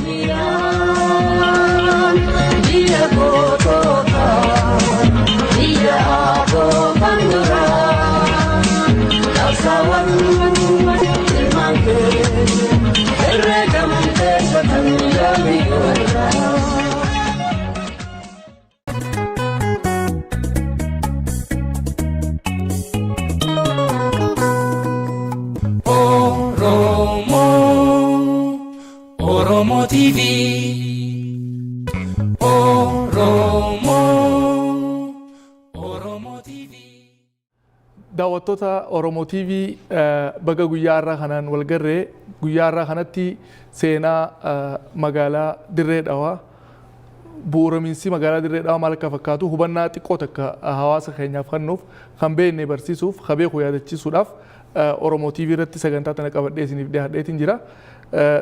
Oromiyaan biyya goototaa, biyya abootan duraa, qabsaawwan ilmaan kee herreegamtee sotan yoomiyyuu. Oromoo, Oromoo TV. Oromoo, Oromoo TV. Daawwattoota Oromoo TV, baga guyyaa har'aa kanaan wal garree. Guyyaa har'aa kanatti seenaa magaalaa Dirree Dhawaa, bu'uuramiinsi magaalaa Dirree Dhawaa maal akka fakkaatu hubannaa xiqqoo takka hawaasa keenyaaf kennuuf, kan beekne barsiisuuf, kan beeku yaadachiisuudhaaf Oromoo TV irratti sagantaa tana qabadhee isiniif dhiyaadheetiin jira.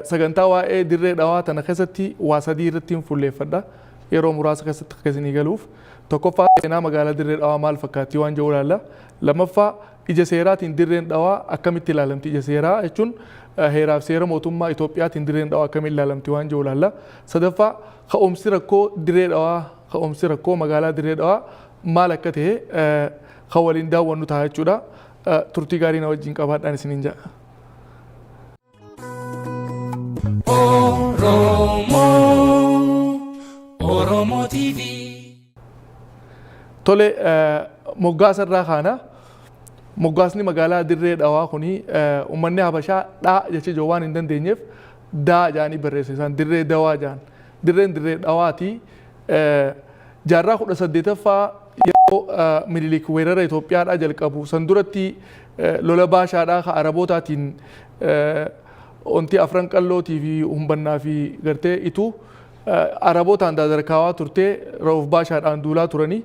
Sagantaa waa'ee Dirree Dhawaa tana keessatti waa sadii irratti hin fuulleeffadha. Yeroo muraasa keessatti akka isinii galuuf. Tokkoffaa, seenaa magaalaa Dirree Dhawaa maal fakkaatti waan jedhu ilaalla. Lammaffaa, ija seeraatiin Dirreen Dhawaa akkamitti ilaalamti? Ija seeraa jechuun heeraaf seera mootummaa Itoophiyaatiin Dirreen Dhawaa akkamitti ilaalamti waan jedhu ilaalla. Sadaffaa, ka'umsi rakkoo Dirree Dhawaa, ka'umsi rakkoo magaalaa Dirree Dhawaa maal akka ta'e kan waliin daawwannu ta'a jechuudha. Turtii gaarii na wajjin qabaadhaan isiniin jedha. Oromoo, Oromoo TV. Tole, moggaasa irraa kaana. Moggaasni magaalaa Dirree Dhawaa kuni uummanni Habashaa dhaa jecha ijoo waan hin dandeenyeef daa jedhanii barreessan, isaan Dirree Dawaa jedhan. Dirreen Dirree Dhawaati. Jaarraa 18ffaa yeroo Minilik weerara Itoophiyaadhaa jalqabu san duratti lola Baashaadhaa ka Arabootaatiin onti Afran Qallootii fi Humbannaa fi gartee Ituu Arabootaan daadarkaawaa turte, Ra'uuf Baashaadhaan duulaa turanii.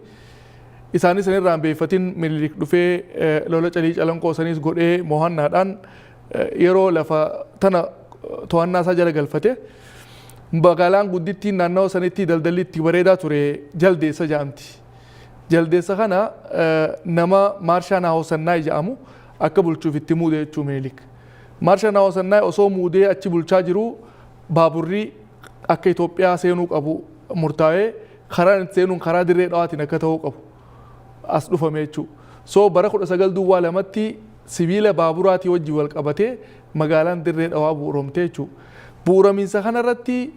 Isaanis sanirraa hin beeffatin Minilik dhufee lola Calii Calanqoo saniis godhee mo'annaadhaan yeroo lafa tana to'annaa isaa jala galfate, magaalaan guddittiin naannawa sanitti daldalli itti bareedaa ture Jaldeessa jedhamti. Jaldeessa kana nama Maarshaa Naahoosannaay jedhamu akka bulchuuf itti muude jechuu Minilik. Maarshaa Naahoosannaay osoo muudee achi bulchaa jiruu baaburri akka Itoophiyaa seenuu qabu murtaa'ee, karaan itti seenuun karaa Dirree Dhawaatiin akka ta'uu qabu as dhufame jechuudha. So bara 1902tti sibiila baaburaatii wajjin wal qabatee magaalaan Dirree Dhawaa bu'uuromte jechuudha. Bu'uuramiinsa kanarratti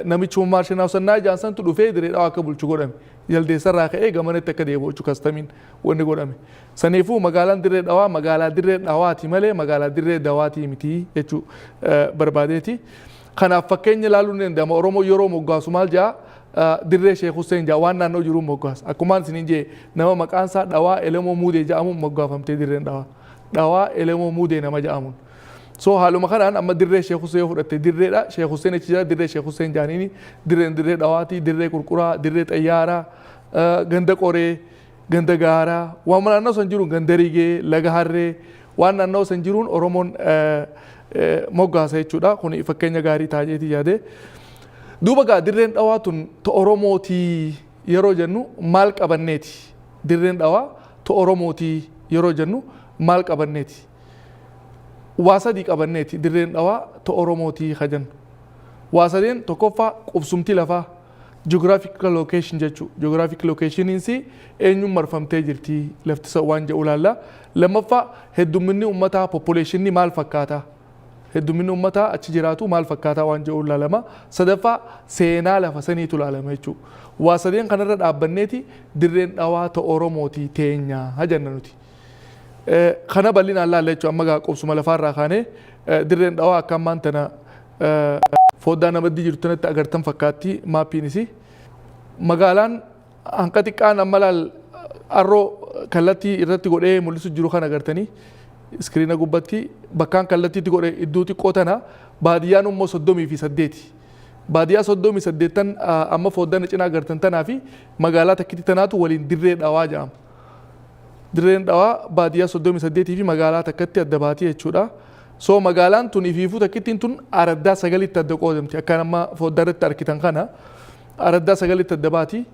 namichuma Maarshaa Naahoosannaay Jaansantu dhufee Dirree Dhawaa akka bulchu godhame. Jaldeessarraa ka'ee gamanatti akka deebi'u jechuudha kastamiin wanni godhame. Saniifuu magaalaan Dirree Dhawaa magaalaa Dirree Dhawaati malee magaalaa Dirree Dawaatii miti jechuu barbaadeeti. Kanaaf fakkeenya ilaaluun ni danda'ama. Oromoo yeroo moggaasu maal jedhaa? Dirree Sheek Hussein jedha, waan naannoo jiruun moggaasa. Akkumaan isiniin jee, nama maqaan isaa Dhawaa Elemoo Muudee jedhamuun moggaafamtee Dirreen Dhawaa. Dhawaa Elemoo Muudee nama jedhamuun. So haaluma kanaan amma Dirree Sheek Hussein yoo fudhatte, dirreedha. Sheek Hussein achi jira, Dirree Sheek Hussein jedhaniini. Dirreen Dirree Dhawaati, Dirree Qurquraa, Dirree Xayyaaraa, Ganda Qoree, Ganda Gaaraa, waan naannoo san jiruun Ganda Rigee, Laga Harree, waan naannoo san jiruun Oromoon moggaasa jechuudha. Kun fakkeenya gaarii ta'a jeetii yaade. Duuba gaa, Dirreen Dhawaa tun ta Oromootii yeroo jennu maal qabanneeti? Dirreen Dhawaa ta Oromootii yeroo jennu maal qabanneeti? Waa sadii qabanneeti Dirreen Dhawaa ta Oromootii ka jennu. Waa sadeen: tokkoffaa, qubsumti lafaa, geographical location jechuu. Geographic locationiinsi eenyuun marfamtee jirti lafti san waan jedhu ilaalla. Lammaffaa, heddumminni uummataa, populationni maal fakkaata? Heddumminni uummataa achi jiraatu maal fakkaataa waan jedhu ilaalama. Sadaffaa, seenaa lafa saniitu ilaalama jechuudha. Waa sadeen kanarra dhaabbanneeti Dirreen Dhawaa ta Oromootii teenya jenna nuti. Kana bal'inaan laalla jechuudha. Amma gaa qubsuma lafaarraa kaanee Dirreen Dhawaa akka ammaan tana foddaa namaddi jirtu tanatti agartan fakkaatti maappiinis. Magaalaan hanqa xiqqaan amma laal arroo kallattii irratti godhee mul'isu jiru kan agartanii iskiriina gubbatti bakkaan kallattiitti godhe iddoo xiqqoo tana, baadiyyaan immoo 38. Baadiyyaa 38n amma foddana cinaa agartan tanaa fi magaalaa takkitti tanaatu waliin Dirree Dhawaa jedhama. Dirreen Dhawaa baadiyyaa 38 fi magaalaa takkatti adda baatii jechuudha. So magaalaan tun ifiifuu takkittiin tun araddaa sagalitti adda qoodamti. Akka amma foddaa irratti argitan kana araddaa sagalitti adda baati.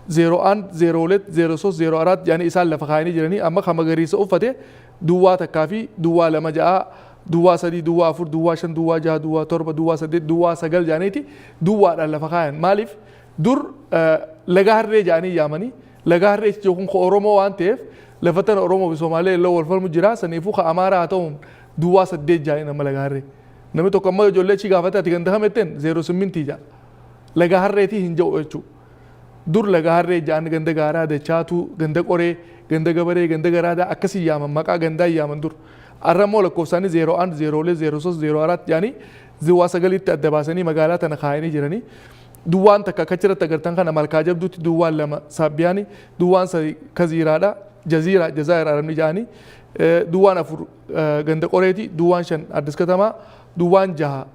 01, 02, 03, 04 jedhanii isaan lafa kaayanii jiranii. Amma kan magariisa uffate 0 1 fi 02 ja'a. Duwwaa 3, 04, 05, 06, 07, 08, 09 jedhaniiti duwwaadhaan lafa kaayan. Maaliif? Dur Laga Harree jedhanii yaamanii, Laga Harree jechuun kun ka Oromoo waan ta'eef, lafa tana Oromoo fi Somaalee illee wal falmu jira, saniifuu ka Amaaraa haa ta'uun 08 jedhanii nama Laga Harree. Namni tokko amma ijoollee achii gaafate, ati ganda kam jetteen, zeeroo simmintii jedha. Laga Harreetii hin jedhu jechuudha. Dur Laga Harree jedhan, ganda Gaaraa, Dachaatuu, ganda Qoree, ganda Gabaree, ganda Garaadaa akkasii yaaman, maqaa gandaa yaaman dur. Har'a immoo lakkoofsaanii 01, 02, 03, 04 jedhanii 09tti adda baasanii magaalaa tana kaayanii jiranii. Duwwaan 1 akka achirratti agartan kana Malkaa Jabduutti, 2 Saabbiyaani, 3 Kaziiraadha, Jaziiraa, Jazaa'ir Arabni jedhanii, 4 ganda Qoreeti, 5 Addis Katamaa, 6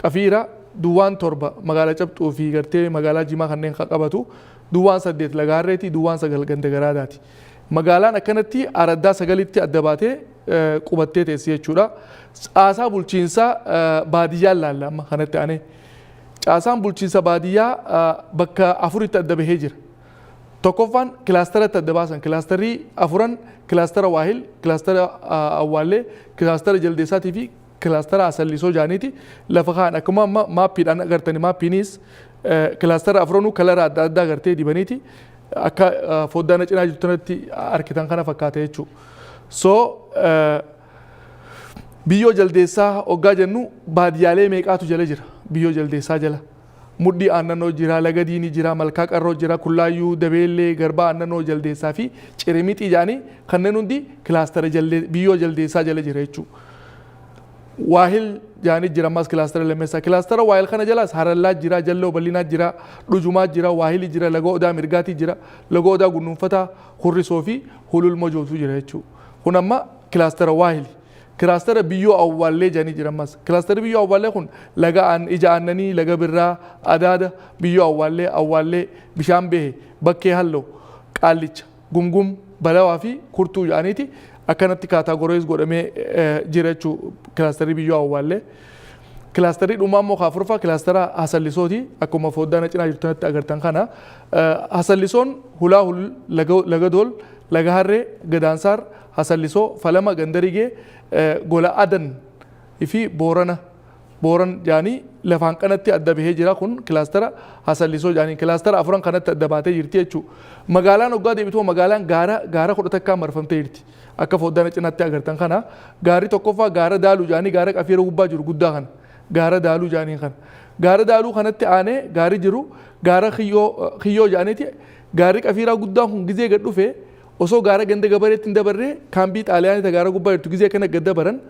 Qafiira, 7 magaalaa Cabxuu fi gartee magaalaa Jimaa kanneen kan qabatu, 8 Laga Harreeti, 9 ganda Garaadaati. Magaalaan akkanatti araddaa sagalitti adda baatee qubattee teessi jechuudha. Caasaa bulchiinsaa baadiyyaan laalla amma kanatti aanee. Caasaan bulchiinsa baadiyyaa bakka afuritti adda bahee jira. Tokkoffaan kilaastaratti adda baasan. Kilaastarrii afuran: kilaastara Waahil, kilaastara Awwaallee, kilaastara Jaldeessaatii fi kilaastara Asallisoo jaaniiti lafa kaan. Akkuma amma maappiidhaan agartani, maappiinis kilaastara afranuu kalara adda addaa agartee dibaniiti akka foddaana cinaa jirtu kanatti arkitan kana fakkaata jechuudha. So Biyyoo Jaldeessaa hoggaa jennu baadiyyaalee meeqaatu jala jira? Biyyoo Jaldeessaa jala Mudhii Aannanoo jira, Laga Diinii jira, Malkaa Qarroo jira, Kullaayyuu, Dabeellee, Garbaa Aannanoo, Jaldeessaa fi Cirimixii jedhanii kanneen hundi kilaastara Biyyoo Jaldeessaa jala jira jechuudha. Waahil jedhanii jira ammas kilaastara lammeessaa. Kilaastara Waahil kana jalaas Harallaa jira, Jalloo Bal'inaa jira, Dhujumaa jira, Waahili jira, Laga Odaa Mirgaatii jira, Laga Odaa Gunnuunfataa, Hurrisoo fi Hulul Mojootu jira jechuudha. Kun amma kilaastara Waahili. Kilaastara Biyyoo Awwaallee jedhanii jira ammas. Kilaastarri Biyyoo Awwaallee kun Laga Ija Aannanii, Laga Birraa, Adaada, Biyyoo Awwaallee, Awwaallee, Bishaan Behe, Bakkee Halloo, Qaallicha, Gumgum, Balawaa fi Kurtuu jedhaniiti akkanatti categorize godhamee jira jechuu kilaastarri Biyyoo Awwaallee. Kilaastarri dhumaa immoo afuraffaa kilaastara Hasallisooti. Akkuma foddaana cinaa jirtu kanatti agartan kana. Hasallisoon Hulaa Hul, Laga Dool, Laga Harree, Gadaansaar, Hasallisoo, Falama, Gandarigee, Gola Adan fi Boorana. Booran jedhanii lafaan kanatti adda bahee jira, kun kilaastara Hasallisoo jedhanii kilaastara afuran kanatti adda baatee jirti jechuudha. Magaalaan hoggaa deebitu, magaalaan gaara 11n marfamtee jirti. Akka foddaana cinaatti agartan kana, gaarri tokkoffaa gaara Daaluu jedhanii, gaara Qafiira gubbaa jiru guddaa kana. Gaara Daaluu jedhanii kana. Gaara Daaluu kanatti aanee gaarri jiru gaara Kiyyoo jedhaniiti. Gaarri Qafiiraa guddaan kun gizee gad dhufe, osoo gaara ganda Gabareetti hin dabarree, kaambii Xaaliyaanii ta gaara gubbaa jirtu gizee kana gad dabaran,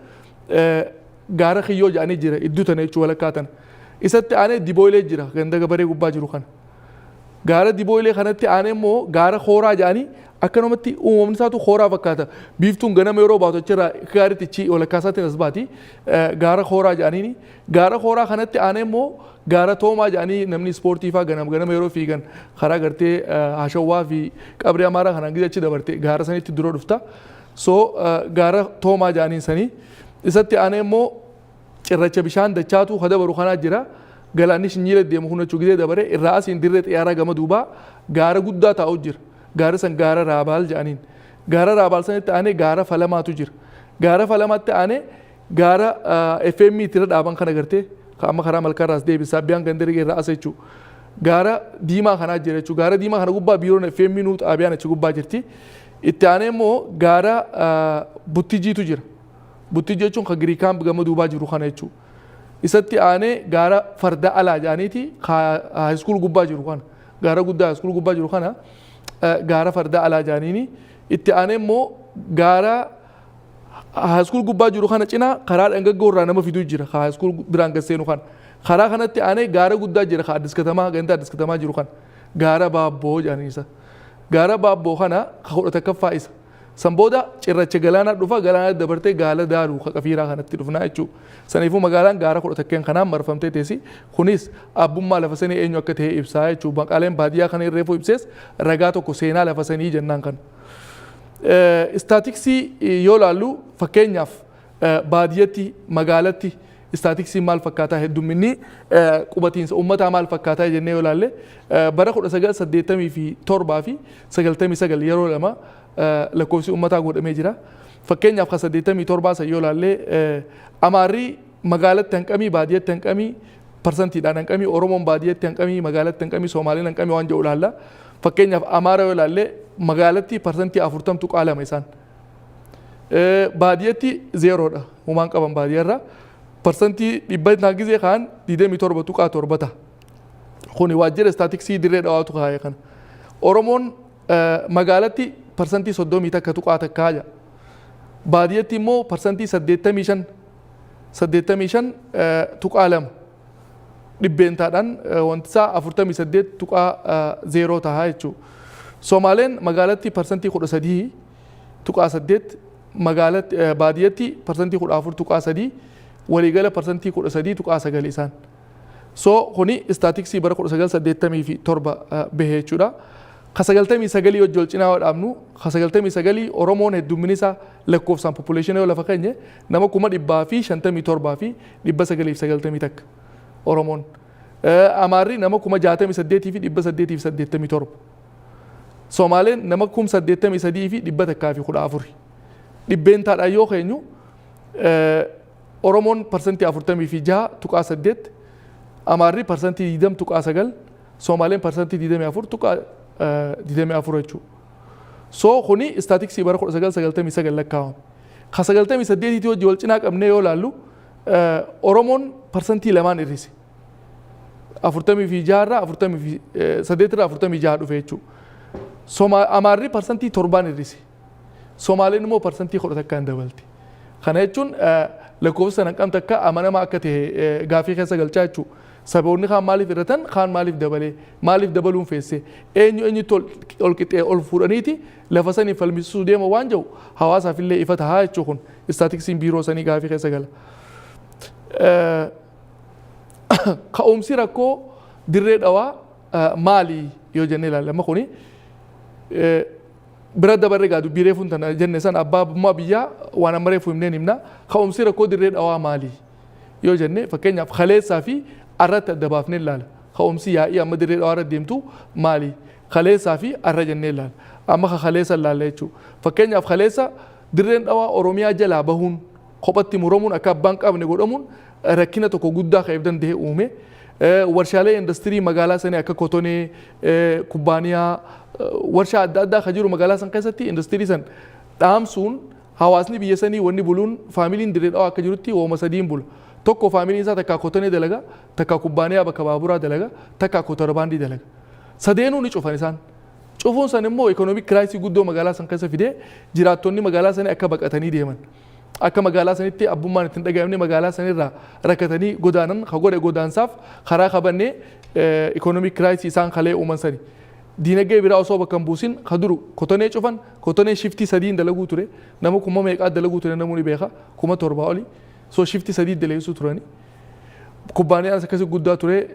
gaara Kiyyoo jedhanii jira iddoo tana jechuu, walakkaa tana. Isatti aanee Dibooylee jira, ganda Gabaree gubbaa jiru kana. Gaara Dibooylee kanatti aanee immoo gaara Kooraa jedhanii, akkanumatti uumamni isaatu kooraa fakkaata. Biiftuun ganama yeroo baatu achirraa gaaritti walakkaa isaatiin as baati. Gaara Kooraa jedhaniini. Gaara Kooraa kanatti aanee immoo gaara Toomaa jedhanii, namni ispoortii fa'aa ganama ganama yeroo fiigan karaa gartee Hashawwaa fi Qabrii Amaaraa kanaan gizee achi dabarte gaara sanitti dura dhufta. So gaara Toomaa jedhaniin sanii. Isatti aanee immoo cirracha bishaan Dachaatu ka dabaru kanaa jira. Galaanni Shinyiila deemu kun jechuu gizee dabare irraa asiin dirree xiyyaaraa gama duubaa gaara guddaa taa'u jira. Gaara san gaara Raabaal jedhaniin. Gaara Raabaal sanitti aanee gaara Falamaatu jira. Gaara Falamaatti aanee gaara FM itti irra dhaaban kana gartee amma karaa Malkaarraas deebisaa biyaan gandarigee irraa as jechuudha. Gaara Diimaa kanaa jira jechuudha. Gaara Diimaa kana gubbaa biiroon FM nuu xaabiyaan achi gubbaa jirti. Itti aanee immoo gaara Buttijiitu jira. Buttijii jechuun kan Giriikaan gama duubaa jiru kana jechuudha. Isatti aanee gaara Farda Alaa jedhaniiti, high school gubbaa jiru kana. Gaara guddaa high school gubbaa jiru kana gaara Farda Alaa jedhaniini. Itti aanee immoo gaara high school gubbaa jiru kana cinaa karaa dhangaggoo irraa nama fiduu jira. High school biraan gad seenu kana. Karaa kanatti aanee gaara guddaa jira, ka Addis Katamaa, ganda Addis Katamaa jiru kana. Gaara Baabboo jedhanii isa. Gaara Baabboo kana ka 11ffaa isa. San booda cirracha galaanaa dhufa, galaana dabartee gaala Daaluu ka Qafiiraa kanatti dhufnaa jechuudha. Saniifuu magaalaan gaara 11n kanaan marfamtee teessi. Kunis abbummaa lafa sanii eenyu akka ta'e ibsaa jechuudha. Maqaaleen baadiyyaa kana irreefuu ibsees ragaa tokko seenaa lafa sanii jennaan kana. Istaatiksii yoo ilaallu, fakkeenyaaf baadiyyatti, magaalatti istaatiksiin maal fakkaataa, heddumminni qubatiinsa uummataa maal fakkaataa jennee yoo ilaalle, bara 1987 fi 99 yeroo lama lakkoofsi uummataa godhamee jira. Fakkeenyaaf ka 87 san yoo ilaalle, Amaarri magaalatti hanqamii, baadiyyatti hanqamii, parsantiidhaan hanqamii, Oromoon baadiyyatti hanqamii, magaalatti hanqamii, Soomaaliin hanqamii waan jedhu ilaalla. Fakkeenyaaf Amaara yoo ilaalle, magaalatti 40.2% isaan. Baadiyyatti zeeroodha, humaan qaban baadiyyaarra. 100% gizee kaan 27.7 ta'a. Kuni waajjira istaatiksii Dirree Dhawaatu kaa'e kana. Oromoon magaalatti 31.1% jedha. Baadiyyatti immoo 85%, 85.2%, dhibbeentaadhaan wanti isaa 48.0 ta'a jechuudha. Somaaleen magaalatti 13.8%, magaalatti baadiyyatti 14.3%, waliigala 13.9% isaan. So kuni istaatiksii bara 1987 bahe jechuudha. Ka 99 wajji wal cinaa yoo dhaabnu, ka 99 Oromoon heddumminni isaa lakkoofsaan population yoo lafa keenye nama 157,991 Oromoon. Amaarri nama 68,887. Somaaleen nama 83,114. Dhibbeentaadhaan yoo keenyu, Oromoon 46.8%, Amaarri 20.9%, Somaaleen 24.24% jechuudha. So kuni istaatiksii bara 1999 lakkaa'ame. Ka 98 wajji wal cinaa qabnee yoo ilaallu, Oromoon 2% hir'ise. 46 irraa 48 irraa 46 dhufe jechuudha. Amaarri 7% hir'ise. Somaaleen immoo 11% dabalte. Kana jechuun lakkoofsa sana qabta akka amanamaa akka ta'e gaafii keessa galchaa jechuudha. Saboonni kaan maaliif hir'atan, kaan maaliif dabalee, maaliif dabaluun feesse, eenyu eenyutti ol qixxee ol fuudhaniiti lafa sanii falmisiisuu deema waan jiru hawaasaaf illee ifa tahaa jechuu kun istaatiksiin biiroo sanii gaafii keessa gala. Ka'umsi rakkoo Dirree Dhawaa maali yoo jennee ilaalle, amma kuni bira dabarre gaa dubbii reefuun tana jenne san, abbaa biyyaa waan amma reefu himneen himna. Ka'umsi rakkoo Dirree Dhawaa maali yoo jenne, fakkeenyaaf kaleessaa fi arratti adda baafnee ilaala. Ka'umsi yaa'ii amma Dirree Dhawaa irra deemtu maali? Kaleessaa fi arra jennee ilaala. Amma ka kaleessa ilaalla jechuudha. Fakkeenyaaf kaleessa Dirreen Dhawaa Oromiyaa jalaa bahuun, kophatti muramuun, akka abbaan qabne godhamuun rakkina tokko guddaa ka'eef danda'e uume. Warshaalee industirii magaalaa sanii akka kotonee, kubbaaniyaa, warshaa adda addaa kan jiru magaalaa san keessatti industirii san dhaamsuun, hawaasni biyya sanii wanni buluun, faamiliin Dirree Dhawaa akka jirutti wooma sadiin bula. Tokko faamiliin isaa takkaa kotonee dalaga, takkaa kubbaaniyaa bakka baaburaa dalaga, takkaa kotorbaandii dalaga. Sadeenuu ni cufan isaan. Cufuun san immoo economic crisis guddoo magaalaa san keessa fidee, jiraattonni magaalaa sanii akka baqatanii deeman. Akka magaalaa sanitti abbummaan ittiin dhaga'amne, magaalaa sanirraa rakkatanii godaanan ka godhe, godaansaaf karaa qabannee economic crisis isaan kalee uuman sani. Diinagdee biraa osoo bakka hin buusin ka duru kotonee cufan. Kotonee shiftii sadiin dalaguu ture, nama kuma meeqaa dalaguu ture namuu ni beeka, 7,000 oli. So shiftii sadii daleessuu turani. Kubbaaniyaan akkasii guddaa ture,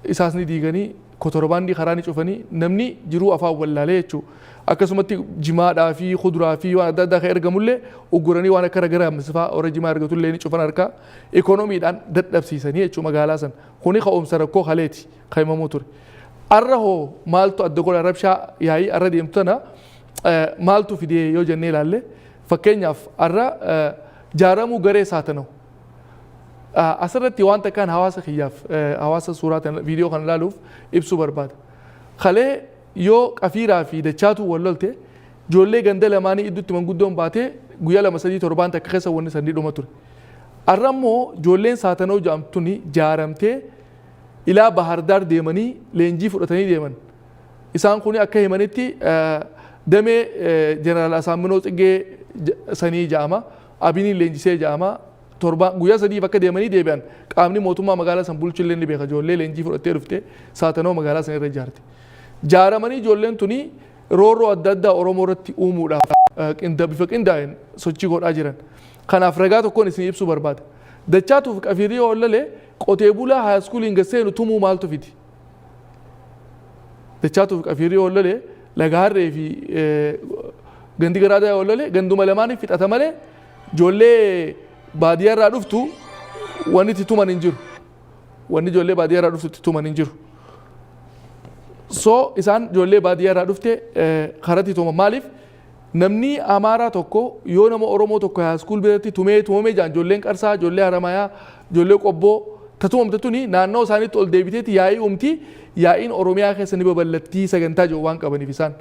isaas ni diiganii, kotorbaandii karaa ni cufanii, namni jiruu afaan wallaalee jechuudha. Akkasumatti jimaadhaa fi kuduraa fi waan adda addaa kan ergamullee ugguranii, waan akka ragara misfaa warra jimaa ergatullee ni cufan, harkaa ikoonomiidhaan dadhabsiisanii jechuudha magaalaa san. Kuni ka'umsa rakkoo kaleeti kan himamuu ture. Arra hoo maaltu adda godha? Rabshaa yaa'ii arra deemtu tana maaltu fidee yoo jennee ilaalle, fakkeenyaaf arra jaaramuu garee saatana'u. Asirratti waan takkaan hawaasa kiyyaaf, hawaasa suuraa kana viidiyoo kana ilaaluuf ibsuu barbaada. Kalee yoo Qafiiraa fi Dachaatu wal lolte, ijoollee ganda lamaanii idduutti manguddoon baatee guyyaa 2, 3, torbaan takka keessa wanni sanii dhuma ture. Arra immoo ijoolleen saatanoo jedhamtuni jaaramtee ilaa Bahardaar deemanii leenjii fudhatanii deeman. Isaan kun akka himanitti damee Jeneraal Asaaminoo Tsiggee sanii jedhama. Abiniin leenjisee jedhama. Torba guyyaa sadiif akka deemanii deebi'an qaamni mootummaa magaalaa san bulchullee ni beeka. Ijoollee leenjii fudhattee dhufte saatanoo magaalaa san irra ijaarte. Jaaramanii ijoolleen tuni roorroo adda addaa Oromoo irratti uumuudhaaf bifa qindaa'een sochii godhaa jiran. Kanaaf ragaa tokkoon isin ibsuu barbaada. Dachaatuuf Qafiirii yoo ollalee qotee bulaa high schooliin gasseenu tumuu maaltu fidi? Dachaatuuf Qafiirii yoo ollalee, Laga Harree fi gandi garaadaa yoo ollalee, ganduma lamaaniif fixata malee ijoollee baadiyyaa irraa dhuftu wanni itti tuman hin jiru. Wanni ijoollee baadiyyaa irraa dhuftu itti tuman hin jiru. So isaan ijoollee baadiyyaa irraa dhufte karatti tuman. Maaliif? Namni Amaaraa tokko yoo nama Oromoo tokko high school biratti tumee tumamee jaan, ijoolleen Qarsaa, ijoollee Haramayaa, ijoollee Qobboo tatumamte tuni naannoo isaaniitti ol deebiteeti yaa'ii uumti. Yaa'iin Oromiyaa keessa ni babal'attii sagantaa jiru waan qabaniif isaan.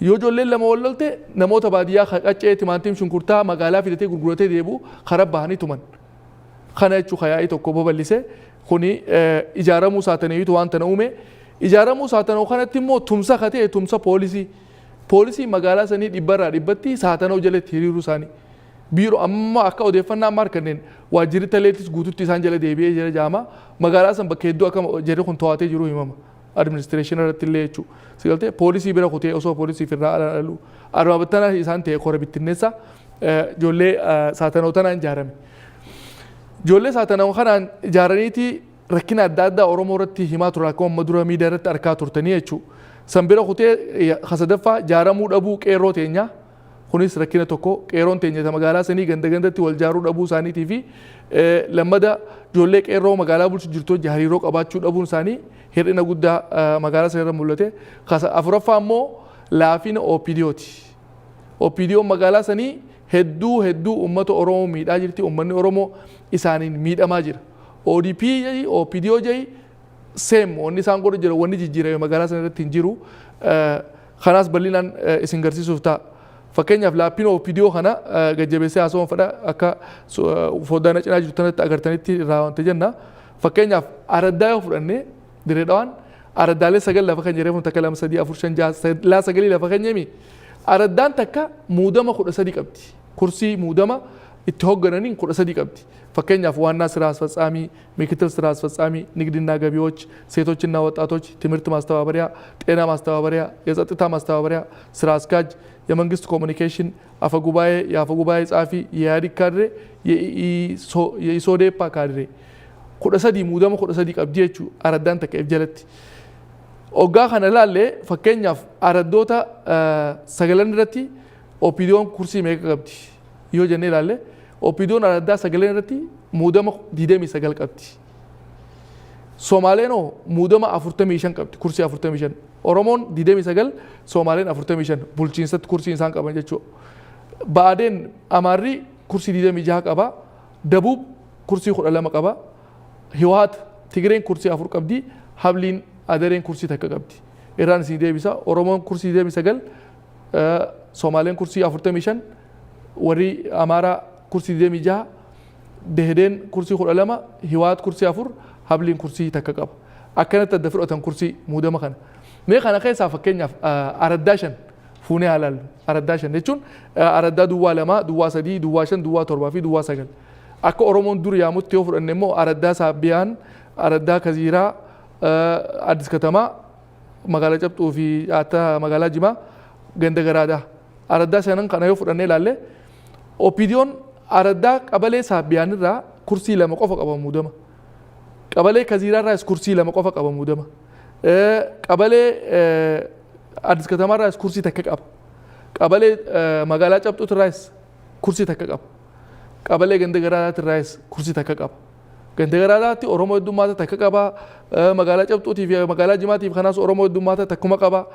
Yoo ijoolleen lama wal lolte, namoota baadiyyaa qaccee, timaantiim, shunkurtaa magaalaa fidatee gurguratee deebi'u karaa bahanii tuman. Kana jechuun yaa'ii tokko babal'ise. Kuni ijaaramuu saataniitu waan tana uume. Ijaaramuu saatanoo kanatti immoo tumsa katee tumsa poolisii. Poolisii magaalaa sanii dhibbarraa dhibbatti saatanoo jalatti hiriiruu isaanii. Biiroo amma akka odeeffannaa amma harkanneen waajjirri taleettis guututti isaan jala deebi'ee jira jaama. Magaalaa san bakka hedduu akka jarri kun to'atee jiru himama. Administration irratti illee jechuudha. Sigaltee poolisii bira kutee osoo poolisii irraa alalu. Arma battana isaan ta'e kora bittinneessa ijoollee saatanoo tanaan ijaarame. Ijoollee saatanoo kanaan ijaaraniiti rakkina adda addaa Oromoo irratti himaa turan, akkuma amma dura miidiyaa irratti argaa turtanii jechuudha. San bira kutee sadaffaa ijaaramuu dhabuu qeerroo teenyaa. Kunis rakkina tokko. Qeerroon teenya magaalaa sanii ganda gandatti wal jaaruu dhabuu isaaniitii fi lammada ijoollee qeerroo magaalaa bulchu jirtu wajji hariiroo qabaachuu dhabuun isaanii hir'ina guddaa magaalaa sana irra mul'ate. Afuraffaa immoo laafina OPDOti. OPDOn magaalaa sanii hedduu hedduu uummata Oromoo miidhaa jirti. Uummanni Oromoo isaaniin miidhamaa jira. ODP jedhi, OPDO jedhi, same. Wanni isaan godhu jira, wanni jijjiirame magaalaa sana irratti hin jiru. Kanaas bal'inaan isin garsiisuuf ta'a. Fakkeenyaaf laappiin OPDO kana gajjabeessee haasawwan fedha akka foddaana cinaa jirtu tanatti agartanitti irraa wanta jenna. Fakkeenyaaf araddaa yoo fudhanne, Dirree Dhawaan araddaalee sagal lafa kan jedhamu, takka, lama, sadii, afur, shan, jaha, laa sagalii lafa kan jedhami. Araddaan takka muudama 13 qabdi. Kursii muudama itti hooggananiin 13 qabdi. Fakkeenyaaf ዋና ስራ አስፈጻሚ፣ ምክትል ስራ አስፈጻሚ፣ ንግድና ገቢዎች፣ ሴቶችና ወጣቶች፣ ትምህርት ማስተባበሪያ፣ ጤና ማስተባበሪያ፣ የጸጥታ ማስተባበሪያ፣ ስራ አስኪያጅ፣ የመንግስት ኮሚኒኬሽን፣ አፈ ጉባኤ፣ የአፈ ጉባኤ ጸሐፊ፣ የኢህአዴግ ካድሬ፣ የኢሶዴፓ ካድሬ 13, muudama 13 qabdi jechuudha araddaan takka if jalatti. Oggaa kana ilaalle, fakkeenyaaf araddoota sagalan irratti OPDOn kursii meeqa qabdi yoo jennee ilaalle, OPDOn araddaa sagalan irratti muudama 29 qabdi. Somaaleen hoo muudama 45 qabdi, kursii 45. Oromoon 29, Somaaleen 45 bulchiinsatti kursii isaan qaban jechuudha. Baadeen Amaarri kursii 26 qaba. Dabuub kursii 12 qaba. Hiwaat Tigreen kursii afur qabdi. Habliin Adareen kursii takka qabdi. Irraan isin deebisa. Oromoon kursii 29, Somaaleen kursii 45, warri Amaaraa kursii 26, Dehedeen kursii 12, Hiwaat kursii afur, Habliin kursii takka qaba. Akkanatti adda fudhatan kursii muudama kana. Mee kana keessaa fakkeenyaaf araddaa shan fuunee haa ilaallu. Araddaa shan jechuun araddaa duwwaa lama, duwwaa sadii, duwwaa shan, duwwaa torbaa fi duwwaa sagal. Akka Oromoon dur yaamutti yoo fudhanne immoo araddaa Saabbiyaan, araddaa Kaziiraa, Addis Katamaa, magaalaa Cabxuu fi magaalaa Jimaa, ganda Garaadaa. Araddaa shanan kana yoo fudhannee ilaalle, OPDOn araddaa qabalee Saabbiyaan irraa kursii lama qofa qaba muudama. Qabalee Kaziiraa irraas kursii lama qofa qaba muudama. Qabalee Addis Katamaa irraas kursii takka qaba. Qabalee magaalaa Cabxuutu irraas kursii takka qaba. Qabalee ganda Garaadaatti irraas kursii takka qaba. Ganda Garaadaatti Oromoo heddummaata takka qaba. Magaalaa Cabxuutii fi magaalaa Jimaatiif kanaas Oromoo heddummaata takkuma qaba.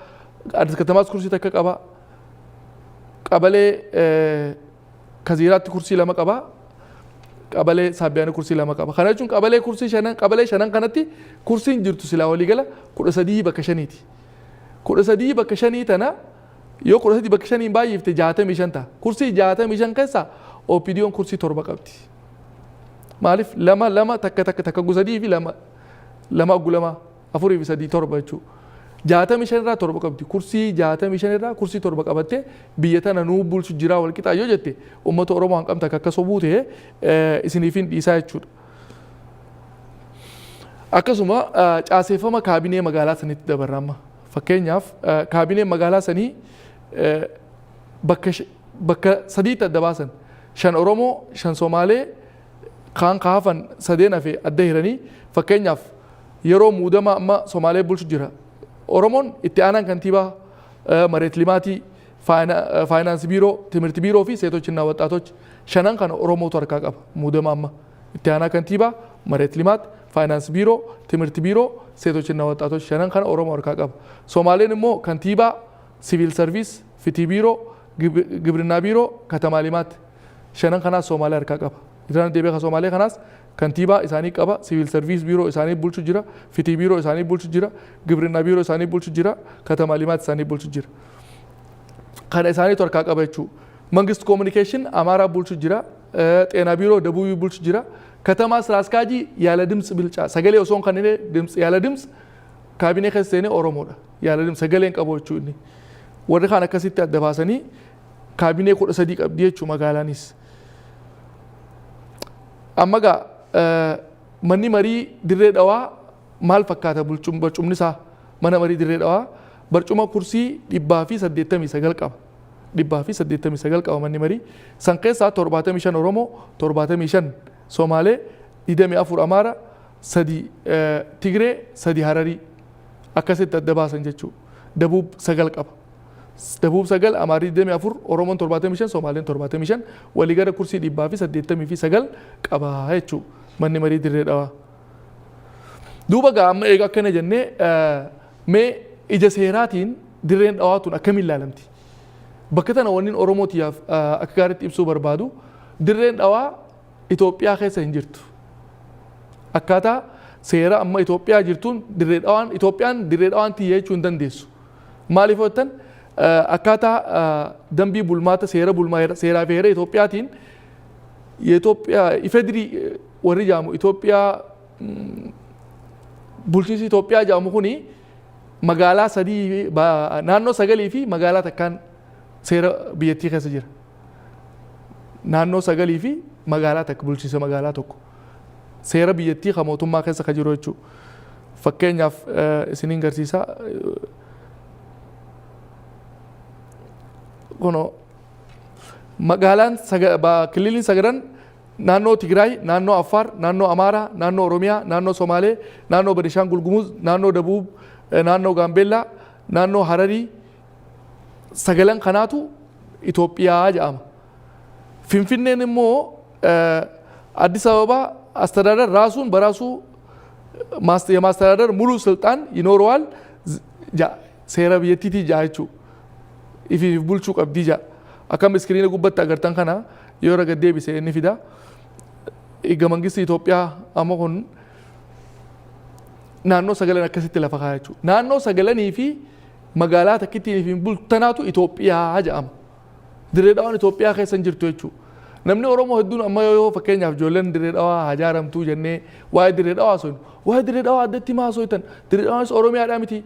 Addis Katamaas kursii takka qaba. Qabalee Kaziiraatti kursii lama qaba. Qabalee Saabbiyaanii kursii lama qaba. Kana jechuun qabalee kursii shanan, qabalee shanan kanatti kursiin jirtu silaa waliigala 13 bakka shaniiti. 13 bakka shanii tana yoo 13 bakka shaniin baay'ifte 65 ta'a. Kursii 65 keessaa OPDOn kursii torba qabdi. Maaliif? Lama, lama, takka, takka, takka, sadii fi lama, lama aggu lama, afurii fi sadii torba jechuudha. 65 irraa torba qabdi. Kursii 65 irraa kursii torba qabattee biyya tana nuu bulchu jiraa wal qixaa yoo jette, uummata Oromoo hanqamta akka sobuu ta'e isiniif hin dhiisaa jechuudha. Akkasuma caaseeffama kaabinee magaalaa saniitti dabarra amma. Fakkeenyaaf kaabineen magaalaa sanii bakka sadiitti adda baasan. Shan Oromoo, shan Somaalee, kaan kaafan sadeen hafe adda hiranii. Fakkeenyaaf yeroo muudama amma Somaalee bulchu jira. Oromoon itti aanaan kantiibaa, መሬት limaatii, ፋይናንስ ቢሮ, ትምህርት ቢሮ fi ሴቶችና ወጣቶች shanan kana Oromootu harkaa qaba muudama amma. Itti aanaa kantiibaa, መሬት ልማት, ፋይናንስ ቢሮ, ትምህርት ቢሮ, ሴቶችና ወጣቶች shanan kana Oromoo harkaa qaba. Somaaleen immoo kantiibaa, ሲቪል ሰርቪስ, ፍትህ ቢሮ, ግብርና ቢሮ፣ ከተማ ልማት shanan kanaas Somaalee harkaa qaba. Irraan deebi'ee kan Somaalee kanaas kantiibaa isaanii qaba, siviil sarviis biiroo isaanii bulchu jira, fitii biiroo isaanii bulchu jira, ግብርና biiroo isaanii bulchu jira, ከተማ ልማት isaanii bulchu jira. Kana isaaniitu harkaa qaba jechuudha. መንግስት ኮሚኒኬሽን አማራ bulchu jira, ጤና ቢሮ ደቡብ bulchu jira, ከተማ ስራ አስኪያጅ ያለ ድምፅ ብልጫ sagalee osoo hin kennine ድምፅ ያለ ድምፅ kaabinee keessa seenee Oromoodha. ያለ ድምፅ sagalee hin qabu jechuudha inni. Warri kaan akkasitti adda baasanii kaabinee 13 qabdi jechuudha magaalaanis. Amma gaa manni marii Dirree Dhawaa maal fakkaata? Barcumni isaa, mana marii Dirree Dhawaa barcuma kursii 189 qaba. 189 qaba manni marii. San keessaa 75 Oromoo, 75 Somaalee, 24 Amaara, 3 Tigree, 3 Hararii akkasitti adda baasan jechuudha. Dabuub 9 qaba. Dabuub 9, Amaarii 24, Oromoon 75, Somaaleen 75, walii gara kursii 189 qaba jechuudha manni marii Dirree Dhawaa. Duuba gaa amma eega akkana jennee, mee ija seeraatiin Dirreen Dhawaa tun akkamiin ilaalamti? Bakka tana wanni Oromootiyaaf akka gaariitti ibsuu barbaadu, Dirreen Dhawaa Itoophiyaa keessa hin jirtu. Akkaataa seera amma Itoophiyaa jirtuun Dirree Dhawaan Itoophiyaan Dirree Dhawaan tiyya jechuu hin dandeessu. Maaliif yoo jettan, akkaataa dambii bulmaata seera bulmaa seeraa fi heera Itoophiyaatiin የኢትዮጵያ ኢፌድሪ warri jaamu Itoophiyaa bulchiinsi Itoophiyaa jaamu kuni magaalaa sadii, naannoo sagalii fi magaalaa takkaan seera biyyattii keessa jira. Naannoo sagalii fi magaalaa takka, bulchiinsa magaalaa tokko seera biyyattii kan mootummaa keessa ka jiru jechuudha. Fakkeenyaaf isiniin garsiisa. Kunoo magaalaan kililiin sagalan naannoo Tigraay, naannoo Affaar, naannoo Amaaraa, naannoo Oromiyaa, naannoo Somaalee, naannoo Benishaangul Gumuz, naannoo Dabuub, naannoo Gaambeellaa, naannoo Hararii, sagalan kanaatu Itoophiyaa jedhama. Finfinneen immoo አዲስ አበባ አስተዳደር ራሱን በራሱ የማስተዳደር ሙሉ ስልጣን ይኖረዋል seera biyyattiitii jaa jechuudha. Ifiif bulchuu qabdii jaa. Akkam iskiriina gubbatti agartan kana yoo irra gad deebise inni fida. Egaa mangisti Itoophiyaa amma kun naannoo sagalan akkasitti lafa kaaya jechuudha. Naannoo sagalanii fi magaalaa takkittiin ifiin bultanaatu Itoophiyaa jedhama. Dirree Dhawaan Itoophiyaa keessa hin jirtu jechuudha. Namni Oromoo hedduun amma yoo fakkeenyaaf ijoolleen Dirree Dhawaa haa jaaramtuu jennee waa'ee Dirree Dhawaa haasofnu, waa'ee Dirree Dhawaa addatti maa haasoftan? Dirree Dhawaanis Oromiyaadhaa miti.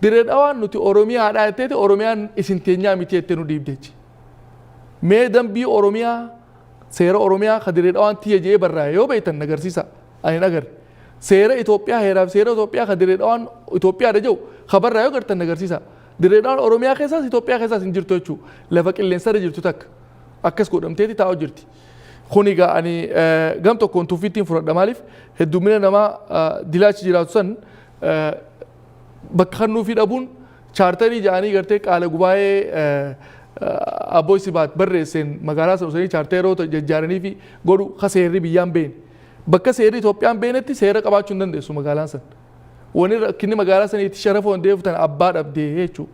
Dirree Dhawaan nuti Oromiyaadhaa jetteeti Oromiyaan isin teenyaa miti jettee nu dhiibdeechi. Mee dambii Oromiyaa, seera Oromiyaa ka Dirree Dhawaan tiyya jedhee barraa'e yoo beektan agarsiisa. Ani hin agarre. Seera Itoophiyaa, heeraaf seera Itoophiyaa ka Dirree Dhawaan Itoophiyaadha jedhu ka barraa'e yoo agartan agarsiisa. Dirree Dhawaan Oromiyaa keessaas Itoophiyaa keessaas hin jirtu jechuudha. Lafa qilleensarra jirtu takka. Akkas godhamteeti taa'u jirti. Kun egaa ani gam tokkoon tuffiittiin fudhadha. Maaliif heddummina namaa dilaachi jiraatu san bakka kennuufii dhabuun chaartarii jedhanii gartee qaala gubaa'ee Abbooy Sibaat barreesseen magaalaa sana osoo chaarteeroota jajjaaranii fi godhu ka seerri biyyaan beene. Bakka seerri Itoophiyaan beenetti seera qabaachuu hin dandeessu magaalaan san. Wanni rakkinni magaalaa sanii itti sharafa hundee tan abbaa dhabdee jechuudha.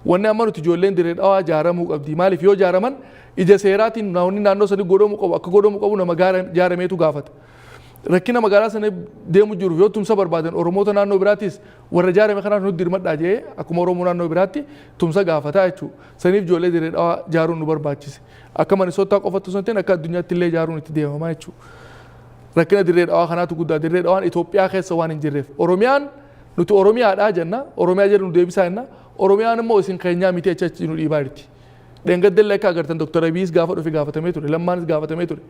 Wanni amma nuti ijoolleen Dirree Dhawaa jaaramuu qabdi. Maaliif yoo jaaraman ija seeraatiin namoonni naannoo sanii godhamuu qabu akka godhamuu qabu nama jaarameetu gaafata. Rakkina magaalaa sana deemu jiru yoo tumsa barbaadan Oromoota naannoo biraattis warra jaarame kanaaf nutti dirmadhaa jee akkuma Oromoo naannoo biraatti tumsa gaafataa jechuudha. Saniif ijoollee Dirree Dhawaa jaaruun nu barbaachise. Akka Minisootaa qofatti osoo hin ta'in akka addunyaatti illee jaaruun itti deemamaa jechuudha. Rakkina Dirree Dhawaa kanaatu guddaa. Dirree Dhawaan Itoophiyaa keessa waan hin jirreef. Oromiyaan nuti Oromiyaadhaa jenna. Oromiyaa jedhu nu deebisaa jenna. Oromiyaan immoo isin keenyaa miti achi achi nu dhiibaa jirti. Dheengaddellee akka agartan Dr. Abiyyiis gaafa dhufe gaafatamee ture. Lammaanis gaafatamee ture.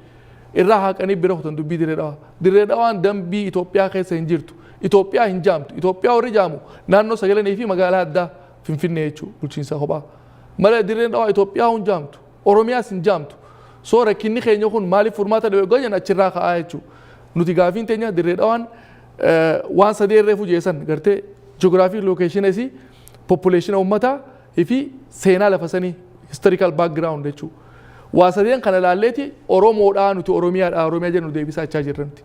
Irraa haqanii bira kutan dubbii Dirree Dhawaa. Dirree Dhawaan dambii Itoophiyaa keessa hin jirtu. Itoophiyaa hin jaamtu. Itoophiyaa warri jaamu naannoo sagalanii fi magaalaa addaa Finfinnee jechuudha bulchiinsa kophaa. Malee Dirreen Dhawaa Itoophiyaa hin jaamtu. Oromiyaas hin jaamtu. So rakkinni keenya kun maaliif furmaata dhabe jenna achirraa ka'aa jechuudha. Nuti gaafiin teenya Dirree Dhawaan waan sadee reefu jeessan gartee ji'oogiraafii location isii, population uummataa fi seenaa lafa sanii, historical background jechuudha. Waa sadeen kana ilaalleeti Oromoodhaa nuti Oromiyaadhaa Oromiyaa jennu deebisaa jechaa jirra nuti.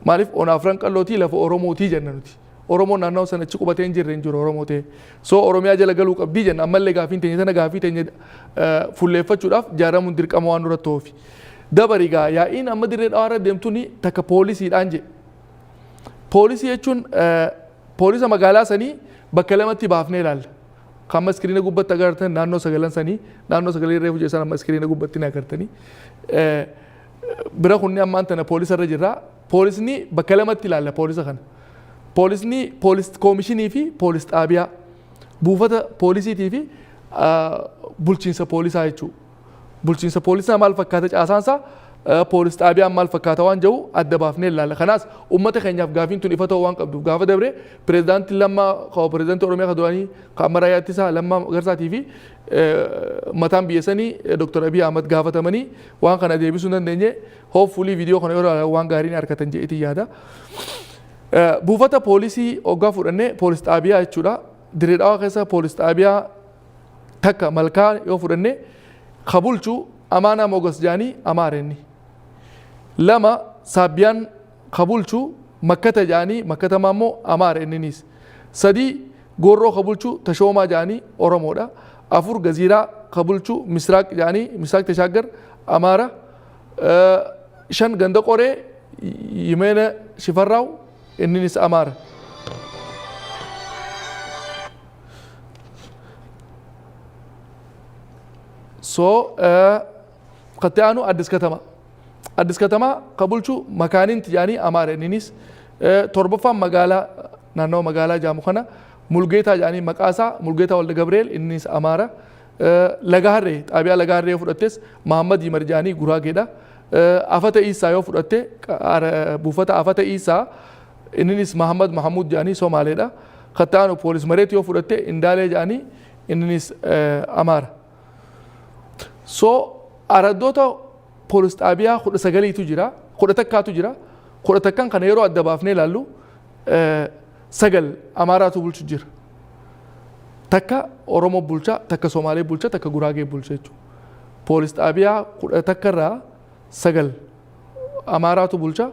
Maaliif ona Afran Qallootii lafa Oromootii jenna nuti. Oromoon naannoo sana achi qubatee hin jirre hin jiru Oromoo ta'e. So Oromiyaa jala galuu qabdii jenna. Ammallee gaafiin teenya tana gaafii teenya fulleeffachuudhaaf ijaaramuun dirqama waan nurratti ta'uufi. Dabari gaa yaa'iin amma Dirree Dhawaa irra deemtuun takka poolisiidhaan jedhe. Poolisii jechuun poolisa magaalaa sanii bakka lamatti baafnee ilaalla. Kan amma iskiriina gubbatti agartan naannoo sagalan sanii, naannoo sagalee reefu jedhan amma iskiriina gubbatti ni agartanii. Bira kunni ammaan tana poolisa irra jirra. Poolisni bakka lamatti ilaalla poolisa kana. Poolisni poolis koomishinii fi poolis xaabiyaa, buufata poolisiitii fi bulchiinsa poolisaa jechuudha. Bulchiinsa poolisaa maal fakkaata caasaan isaa, poolis xaabiyaan maal fakkaata waan jedhu adda baafnee ilaalla. Kanaas uummata keenyaaf gaafiin tun ifa ta'uu waan qabduuf, gaafa dabre pireezidaantii Lammaa, pireezidaantii Oromiyaa kan duraanii, kan amma raayyaa ittisaa Lammaa Magarsaatii fi mataan biyya sanii Dr. Abiy Ahmad gaafatamanii waan kana deebisuu hin dandeenye. Hopefully viidiyoo kana yoo ilaalan waan gaarii ni argatan jedheetiin yaada. Buufata poolisii hoggaa fudhannee, poolis xaabiyaa jechuudha. Dirree Dhawaa keessa poolis xaabiyaa takka Malkaa yoo fudhanne, ka bulchu Amaanaa Mogas jaanii, Amaara inni. Lama, Saabbiyaan ka bulchu Makkata jaanii, Makkata Maammoo, Amaara inniniis. Sadii, Goorroo ka bulchu Tashoomaa jaanii, Oromoodha. Afur, Gaziiraa ka bulchu Misraaq jaanii, Misraaq Tashaaggar, Amaara. Shan, Ganda Qoree Yimeena Shifarraaw, inninis Amaara. So katti aanu Addis Katama. Addis Katama ka bulchu Makaaninti jaanii, Amaara inninis. Torbaffaan magaalaa naannawa magaalaa jaamu kana Mulgeetaa jaanii, maqaa isaa Mulgeetaa Walda Gabriel, inninis Amaara. Laga Harree, xaabiyaa Laga Harree yoo fudhattes Mahammad Yimar jaanii, Guraageedha. Afata Iisaa yoo fudhatte, buufata Afata Iisaa, inninis Mahammad Mahamud jaanii, Somaaleedha. Katti aanu poolis mareet yoo fudhatte Indaalee jaanii, inninis Amaara. So araddoota poolis xaabiyaa 19tu jira, 11tu jira. 11n kana yeroo adda baafnee ilaallu, sagal Amaaraatu bulchu jira. Takka Oromoo bulcha, takka Somaalee bulcha, takka Guraagee bulcha jechuudha. Poolis xaabiyaa 11 irraa sagal Amaaraatu bulcha,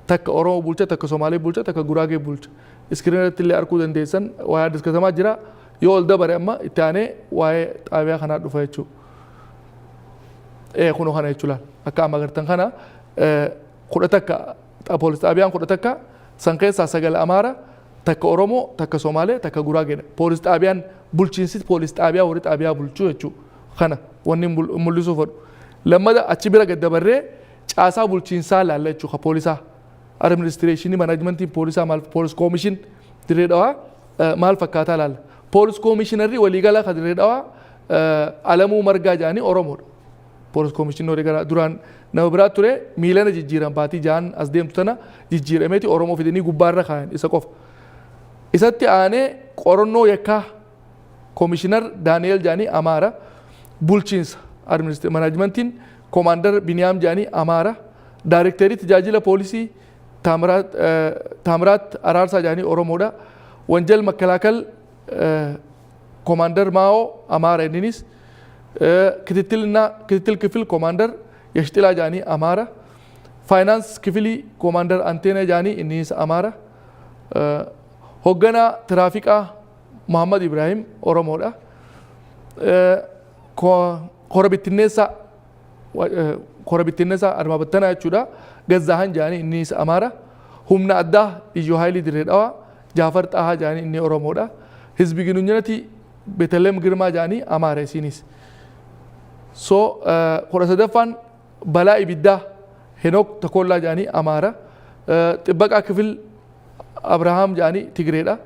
takka Oromoo bulcha, takka Somaalee bulcha, takka Guraagee bulcha. Iskiriina irratti illee arguu dandeessan waa'ee Addis Katamaa jira. Yoo ol dabare amma itti aanee waa'ee xaabiyaa kanaa dhufa jechuudha. Kunoo kana jechuudha. Akka amma agartan kana 11, poolis xaabiyaan 11 san keessaa sagal Amaara, takka Oromoo, takka Somaalee, takka Guraageedha. Poolis xaabiyaan, bulchiinsi poolis xaabiyaa warri xaabiyaa bulchuu jechuudha. Kana wanni mul'isuu fedhu. Lammada achi bira gad dabarree caasaa bulchiinsaa laalla jechuudha poolisaa. Administreeshinii manaajimentiin poolisaa maal, poolis koomishin Dirree Dhawaa maal fakkaataa laalla. Poolis koomishinarri waliigalaa kan Dirree Dhawaa Alamuu Margaa jedhanii, Oromoodha. Poolis koomishinni waliigalaa duraan nama biraa ture, miilana jijjiiran, baatii 6n as deemtu tana jijjiirameeti Oromoo fidanii gubbaarra kaayan isa qofa. Isatti aanee qorannoo yakkaa koomishinar Daani'eel jedhanii, Amaara. Bulchiinsa manaajimentiin koomaandar Biniyaam jedhanii, Amaara. Daarekteerii tajaajila poolisii Taamiraat Araarsaa jedhanii, Oromoodha. Wanjal makkalaakal koomaandar Maa'oo, Amaara inninis. Kitittilna kitittil kifil koomaandar Yashxilaa jedhanii, Amaara. Faayinaans kifilii koomaandar Anteena jedhanii, inninis Amaara. Hoogganaa tiraafiqaa Muhammad Ibrahim, Oromoodha. Kora bittinneessaa, kora bittinneessaa Admaa Battanaa jechuudha. Gazzaahan jedhanii, innis Amaara. Humna addaa Iyyoo Haayilii Dirree Dhawaa Jaafar Xaahaa jedhanii, inni Oromoodha. Hizbi Ginunyinati Beetalem Girmaa jedhanii, Amaara isiinis. So 13ffaan balaa ibiddaa Henook Takollaa jedhanii, Amaara. Xibbaqaa Kifil Abrahaam jedhanii, Tigreedha.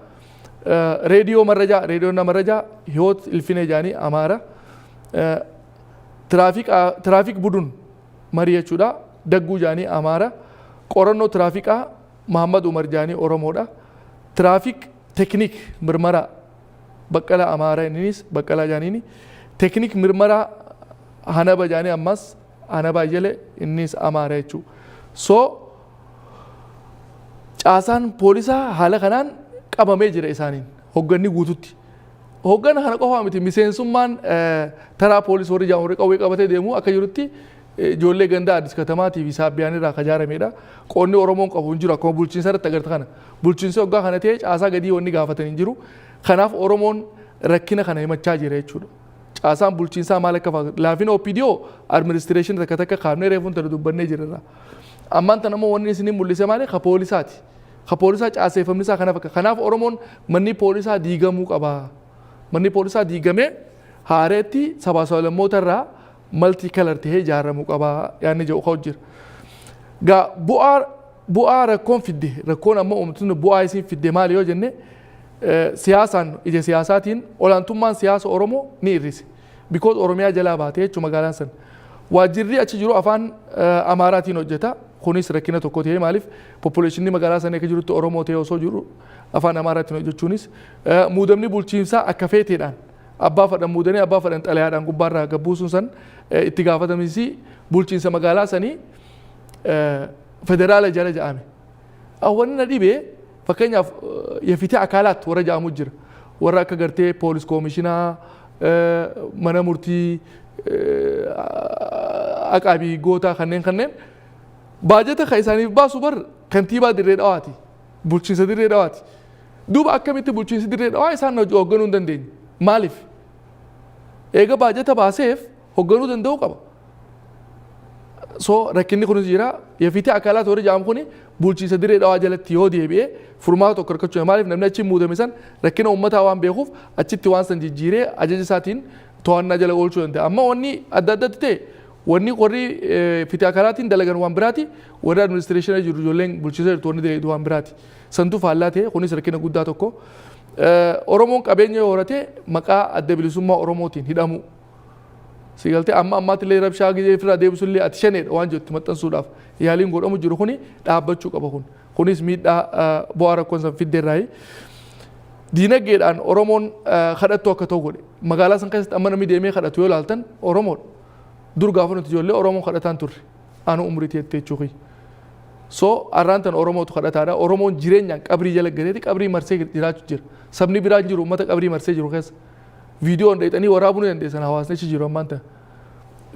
Reediyoo Marrajaa, reediyoon Marrajaa Hiwoot Ilfinee jedhanii, Amaara. Tiraafik budun marii jechuudha. Dagguu jedhanii, Amaara. Qorannoo tiraafiqaa Muhammad Umar jedhanii, Oromoodha. Tiraafik tekniik mirmaraa Baqqalaa, Amaara inninis Baqqalaa jedhaniini. Tekniik mirmaraa Hanaba jedhanii, ammas Hanaba Ayyele, innis Amaara jechuudha. So caasaan poolisaa haala kanaan qabamee jira isaaniin hogganni guututti. Hoggana kana qofaa miti, miseensummaan taraa poolisii warri jedhamu warri qawwee qabatee deemu akka jirutti Ijoollee gandaa Addis Katamaatii fi Saabbiyaan irraa kan ijaaramedha. Qoonni Oromoon qabu hin jiru akkuma bulchiinsa irratti agarta kana. Bulchiinsi waggaa kana ta'e caasaa gadii wanni gaafatan hin jiru. Kanaaf Oromoon rakkina kana himachaa jira jechuudha. Caasaan bulchiinsaa maal akka fakkaatu laafina OPDO administration takka takka kaafnee reefuun tana dubbannee jirra. Ammaan tana immoo wanni isin mul'ise maali? Ka poolisaati. Ka poolisaa caaseeffamni isaa kana fakkaata. Kanaaf Oromoon manni poolisaa diigamuu qaba. Manni poolisaa diigamee haareetti sabaa sablammoota irraa multi color tahee ijaaramuu qaba yaadni jedhu ka'u jira. Gaa bu'aa rakkoon fidde, rakkoon amma uummatni bu'aa isiin fidde maali yoo jenne, siyaasaan, ija siyaasaatiin olaantummaan siyaasa Oromoo ni hir'ise. Because Oromiyaa jalaa baatee jechuudha magaalaan sana. Waajjirri achi jiru afaan Amaaraatiin hojjeta. Kunis rakkina tokko ta'ee, maaliif populationni magaalaa sanii akka jirutti Oromoo ta'ee osoo jiru afaan Amaaraatiin hojjechuunis, muudamni bulchiinsaa akka feeteedhaan abbaa fadhan muudanii abbaa fadhan xalayaadhaan gubbaarraa gabbuusuun san, itti gaafatamisi bulchiinsa magaalaa sanii federaala jala ja'ame. Wanni na dhibee, fakkeenyaaf, የፍትህ አካላት warra ja'amu jira. Warra akka gartee poolis koomishinaa, mana murtii, aqaabii gootaa, kanneen baajata kan isaaniif baasu bar kantiibaa Dirree Dhawaati. Bulchiinsa Dirree Dhawaati. Duuba akkamitti bulchiinsi Dirree Dhawaa isaan hoogganuu hin dandeenye? Maaliif? Eega baajata baaseef hoogganuu danda'uu qaba. So rakkinni kunis jira. የፍትህ አካላት warri jedhamu kuni bulchiinsa Dirree Dhawaa jalatti yoo deebi'ee furmaata tokko argachuu, maaliif namni achi muudame san rakkina uummataa waan beekuuf achitti waan san jijjiiree ajaja isaatiin to'annaa jala oolchuu danda'a. Amma wanni adda addatti ta'e, wanni warri ፍትህ አካላtiin dalagan waan biraati, warri administration jiru, ijoolleen bulchiinsa jirtu wanni dalagu waan biraati. Santu faallaa ta'e, kunis rakkina guddaa tokko. Oromoon qabeenya yoo horate maqaa Adda Bilisummaa Oromootiin hidhamu. Si galtee, amma ammaatti illee rabshaa gizee ofirraa deebisu illee ati shaneedha waan jettu maxxansuudhaaf yaaliin godhamu jiru kuni dhaabbachuu qaba kun. Kunis miidhaa bu'aa rakkoon san fiddeerraayi. Diinagdeedhaan Oromoon kadhattu akka ta'u godhe. Magaalaa san keessatti amma namni deemee kadhatu yoo ilaaltan Oromoodha. Dur gaafa nuti ijoollee Oromoon kadhataan turre. Anu umrii teettee jechuu. So arraan tan Oromootu kadhataadha. Oromoon jireenyaan qabrii jala galeeti qabrii marsee jiraachuu jira. Sabni biraan jiru uummata qabrii marsee jiru keessa. Viidiyoon dheexanii waraabuu ni dandeessan, hawaasni achi jiru ammaan tana.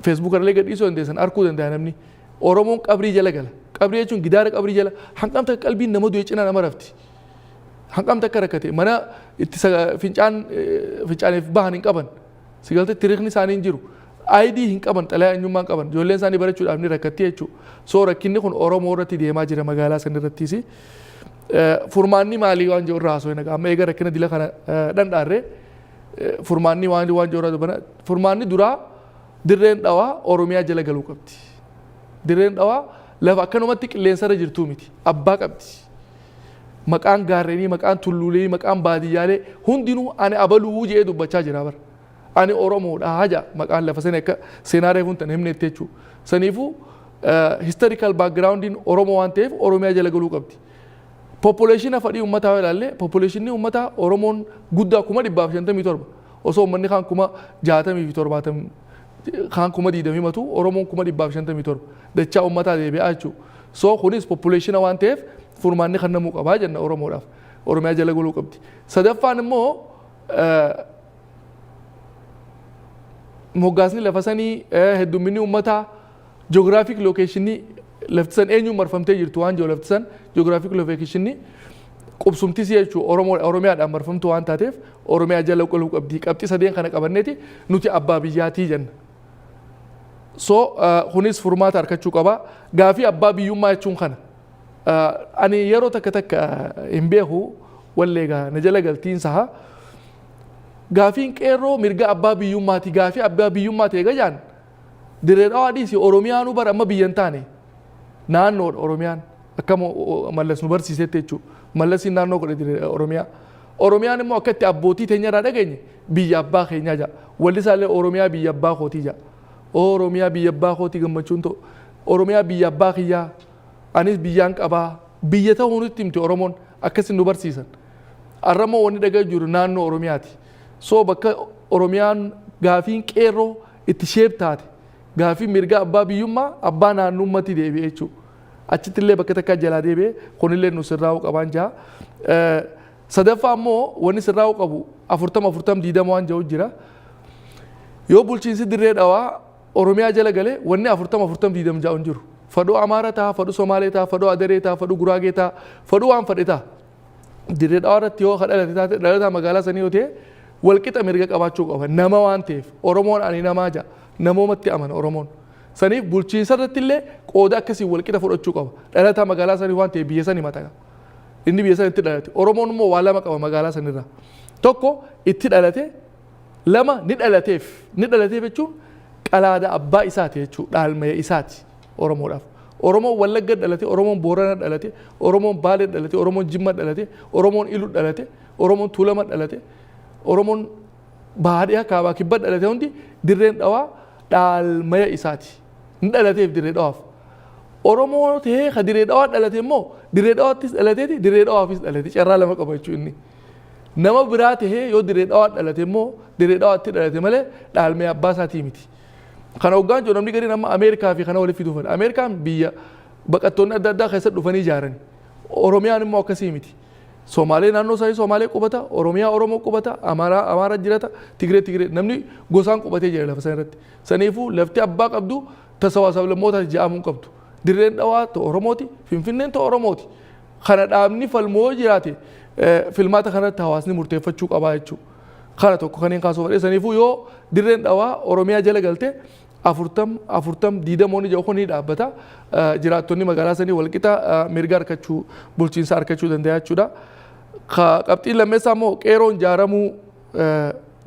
Facebook irra gadhiisuu dandeessan, arguu danda'a namni. Oromoon qabrii jala gala. Qabrii jechuun gidaara qabrii jala hanqamta qalbiin nama du'e cinaa nama rafti. Hanqamta akka rakkate mana itti fincaan fincaaniif bahan hin qaban. Sigalte, tiriikni isaanii hin jiru. ID hin qaban, xalayaa eenyummaa hin qaban. Ijoolleen isaanii barachuudhaaf ni rakkatti jechuudha. So rakkinni kun Oromoo irratti deemaa jira magaalaa san irrattis. Furmaanni maalii waan jiru irraa haasofne. Amma eega rakkina dila kana dhandhaarree, furmaanni waan jiru irraa dubbana. Furmaanni duraa, Dirreen Dhawaa Oromiyaa jala galuu qabdi. Dirreen Dhawaa lafa akkanumatti qilleensarra jirtuu miti. Abbaa qabdi. Maqaan gaarreenii, maqaan tulluulee, maqaan baadiyyaalee hundinuu ani abaluu jedhee dubbachaa jira bara. Ani Oromoodha haja maqaan lafa sanii akka seenaa reefuun tan himnetti jechuudha. Saniifuu historical backgroundiin Oromoo waan ta'eef Oromiyaa jala galuu qabdi. Population fadhii uummataa yoo ilaalle, populationni uummataa Oromoon guddaa, 157,000, osoo uummanni kaan 60,000 fi 70, kaan 20,000 himatu, Oromoon 157,000, dachaa uummataa deebi'aa jechuudha. So kunis population waan ta'eef furmaanni kennamuu qabaa jenna Oromoodhaaf. Oromiyaa jala galuu qabdi. Sadaffaan immoo, moggaasni lafa sanii, heddumminni uummataa, geographic locationii lafti san eenyuun marfamtee jirtu waan jiru, lafti san geographic locationii qubsumtis jechuun Oromoo Oromiyaadhaan marfamtu waan taateef Oromiyaa jala galuu qabdi. Qabxii sadeen kana qabanneeti nuti abbaa biyyaatii jenna. So kunis furmaata argachuu qaba. Gaafii abbaa biyyummaa jechuun kana. Ani yeroo takka takka hin beeku walleegaa na jala galtiin saha. Gaafiin qeerroo mirga abbaa biyyummaati. Gaafii abbaa biyyummaati eega jaan, Dirree Dhawaa dhiisi, Oromiyaanuu bara amma biyya hin taane, naannoodha Oromiyaan, akka Mallas nu barsiisetti jechuudha. Mallasiin naannoo godhe dirree Oromiyaa. Oromiyaan immoo akka itti abbootii teenyarraa dhageenye biyya abbaa keenyaa jedha. Walli isaallee Oromiyaa biyya abbaa kootii jedha. Oromiyaa biyya abbaa kootii gammachuun ta'u. Oromiyaa biyya abbaa kiyyaa, anis biyyaan qabaa, biyya ta'uu nutti himti Oromoon, akkasin nu barsiisan. Arramoo wanni dhagaa jiru naannoo Oromiyaati. So bakka Oromiyaan gaafiin qeerroo itti shape taate, gaafii mirga abbaa biyyummaa abbaa naannummaatti deebi'e jechuudha. Achitti illee bakka takka jalaa deebi'e, kunillee nu sirraa'uu qabaan jaa. Sadaffaa immoo wanni sirraa'uu qabu 40 40 20 waan jiru jira. Yoo bulchiinsi Dirree Dhawaa Oromiyaa jala galee wanni 40 40 20 jaa'u hin jiru. Fadhuu Amaara ta'a, fadhuu Somaalee ta'a, fadhuu Adaree ta'a, fadhuu Guraagee ta'a, fadhuu waan fadhe ta'a. Dirree Dhawaa irratti yoo ka dhalate taate, dhalataa magaalaa sanii yoo ta'e, walqixa mirga qabaachuu qaba. Nama waan ta'eef Oromoon ani namaa ja'a. Namoomatti amana Oromoon. Saniif bulchiinsa irratti illee qooda akkasii walqixa fudhachuu qaba. Dhalataa magaalaa sanii waan ta'eef biyya sanii mataqa. Inni biyya sanitti dhalate. Oromoon immoo waa lama qaba magaalaa sanirraa. Tokko itti dhalate, lama ni dhalateef. Ni dhalateef jechuun qalaada abbaa isaati jechuudha. Dhaalmaya isaati Oromoodhaaf. Oromoon Wallagga dhalate, Oromoon Boorana dhalate, Oromoon Baalee dhalate, Oromoon Jimma dhalate, Oromoon Ilu dhalate, Oromoon Tuulama dhalate, Oromoon Baadiyyaa kaabaa kibba dhalate hundi Dirreen Dhawaa dhaalmaya isaati. Ni dhalateef Dirree Dhawaaf. Oromoo ta'ee ka Dirree Dhawaa dhalate immoo Dirree Dhawaattis dhalateeti, Dirree Dhawaafis dhalate, carraa lama qaba jechuudha inni. Nama biraa tahee yoo Dirree Dhawaa dhalate immoo Dirree Dhawaatti dhalate malee dhaalmaya abbaa isaatii miti. Kana hoggaan jiru namni gariin amma Ameerikaa fi kana walitti fiduu fedha. Ameerikaan biyya baqattoonni adda addaa keessa dhufanii ijaarani. Oromiyaan immoo akkasii miti. Somaalee naannoo isaanii Somaalee qubata, Oromiyaa Oromoo qubata, Amaaraa Amaara jirata, Tigree Tigree, namni gosaan qubatee jira lafa sana irratti. Saniifuu lafti abbaa qabdu ta sabaa sablammootaati jedhamuu hin qabdu. Dirreen Dhawaa ta Oromooti, Finfinneen ta Oromooti. Kana dhaabni falmu yoo jiraate, filmaata kanarratti hawaasni murteeffachuu qabaa jechuudha. Kana tokko kan hin kaasuu fedhe. Saniifuu yoo Dirreen Dhawaa Oromiyaa jala galte, 40 40 20 jedhu kun ni dhaabbata. Jiraattonni magaalaa sanii walqixa mirga argachuu, bulchiinsa argachuu danda'a jechuudha. Qabxiin lammeessaa immoo qeeroon ijaaramuu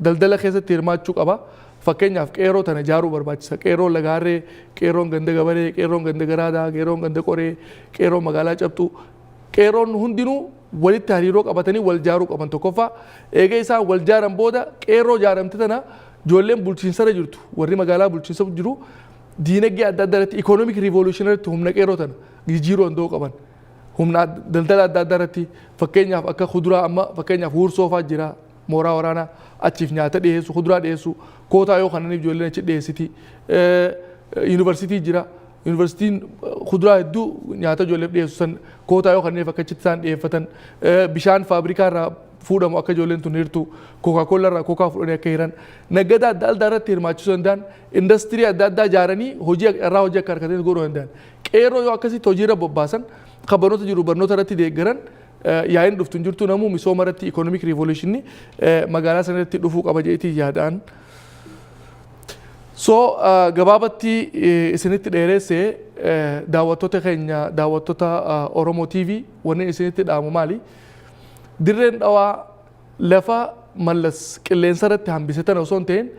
daldala keessatti hirmaachuu qaba. Fakkeenyaaf qeeroo tana ijaaruu barbaachisa. Qeerroon Lagaarree, qeerroon ganda Gabaree, qeerroon ganda Garaadaa, qeerroon ganda Qoree, qeerroon magaalaa Cabxuu. Qeerroon hundinuu walitti hariiroo qabatanii wal ijaaruu qaban tokkoffaa. Eega isaan wal ijaaran booda, qeerroo ijaaramte tana ijoolleen bulchiinsarra jirtu, warri magaalaa bulchiinsa jiru, diinagdee adda addaa irratti, economic revolution irratti humna qeerroo tana jijjiiruu danda'uu qaban. Humna daldala adda addaa irratti, fakkeenyaaf akka kuduraa, amma fakkeenyaaf Huursoo fa'aa jira, mooraa waraanaa achiif nyaata dhiyeessu, kuduraa dhiyeessu, kootaa yoo kananiif ijoolleen achi dhiyeessiti. Yuunivarsiitii jira. Yuunivarsiitiin kuduraa hedduu nyaata ijoolleef dhiyeessu san kootaa yoo kananiif akka achitti isaan dhiyeeffatan, bishaan faabrikaa irraa fuudhamu akka ijoolleen tun hirtu, Kookaa irraa kookaa fudhanii akka hiran, nagada adda addaa irratti hirmaachisuu danda'an, industirii adda addaa ijaaranii hojii irraa hojii akka argatan godhuu danda'an. Qeerroo yoo akkasitti hojii irra bobbaasan, kan barnoota jiru barnoota irratti deeggaran, yaa'iin dhuftu hin jirtu, namuu misooma irratti, economic revolution magaalaa sana irratti dhufuu qaba jedheetii yaadaan. So gabaabatti isinitti dheeresse, daawwattoota keenya, daawwattoota Oromoo TV, wanni isinitti dhaamu maali? Dirreen Dhawaa lafa Mallas qilleensa irratti hambise tana osoo hin ta'in,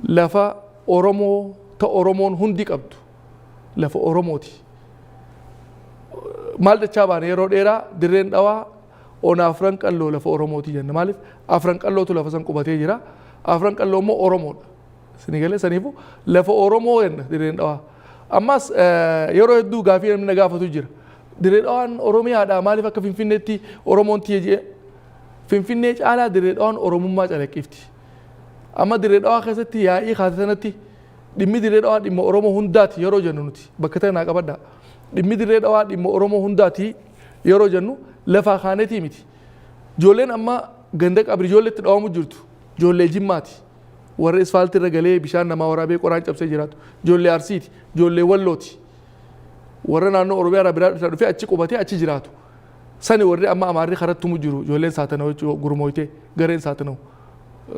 lafa Oromoo ta Oromoon hundi qabdu, lafa Oromooti. Maal jechaa baane yeroo dheeraa? Dirreen Dhawaa ona Afran Qalloo lafa Oromooti jenna. Maaliif? Afran Qallootu lafa san qubatee jira. Afran Qalloo immoo Oromoodha. Isinii galee? Saniifuu lafa Oromoo jenna Dirreen Dhawaa. Ammas yeroo hedduu gaafii namni na gaafatu jira. Dirree Dhawaan Oromiyaadha, maaliif akka Finfinneetti Oromoon tiyya jee? Finfinnee caalaa Dirree Dhawaan Oromummaa calaqqifti. Amma Dirree Dhawaa keessatti yaa'ii kaase sanatti, dhimmi Dirree Dhawaa dhimma Oromoo hundaati yeroo jennu, nuti bakka tana naa qabadhaa. Dhimmi Dirree Dhawaa dhimma Oromoo hundaati yeroo jennu lafaa kaanetii miti. Ijoolleen amma ganda qabri ijoolleetti dhawamu jirtu ijoollee Jimmaati. Warra isfaaltii irra galee bishaan namaa waraabee qoraan cabsee jiraatu. Ijoollee Arsiiti. Ijoollee Wallooti. Warra naannoo Oromiyaa irraa biraa dhufee achi qubatee achi jiraatu. Sani warri amma Amaarri karatti tumu jiru, ijoolleen saatanoo jechuudha, gurmooytee gareen saatanoo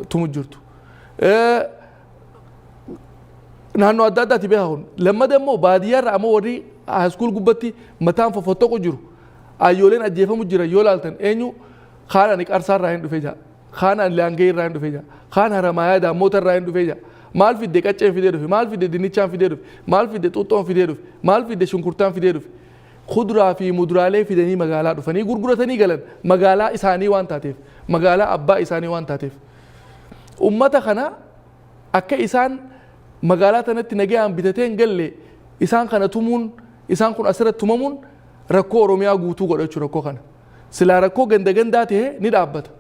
tumu jirtu. Naannoo adda addaati beekaa kun. Lammada immoo baadiyyaa irraa ammoo warri high school gubbatti mataan fofottoqu jiru. Ayyooleen ajjeefamu jira yoo laaltan, eenyu? Kaan ani Qarsaa irraa hin dhufe jaa. Kaan ani Laangee irraa hin dhufe jaa. Kaan Haramaayaa Daammoota irraa hin dhufe jaa. Maal fidde? Qacceen fidee dhufe. Maal fidde? Dinnichaan fidee dhufe. Maal fidde? Xuuxxoon fidee dhufe. Maal fidde? Shunkurtaan fidee dhufe. Kuduraa fi muduraalee fidanii magaalaa dhufanii gurguratanii galan, magaalaa isaanii waan taateef, magaalaa abbaa isaanii waan taateef. Ummata kana akka isaan magaalaa tanatti nagayaan bitatee hin galle isaan kana tumuun, isaan kun asirratti tumamuun rakkoo Oromiyaa guutuu godha jechuudha rakkoo kana. Silaa rakkoo ganda gandaa ta'e ni dhaabbata.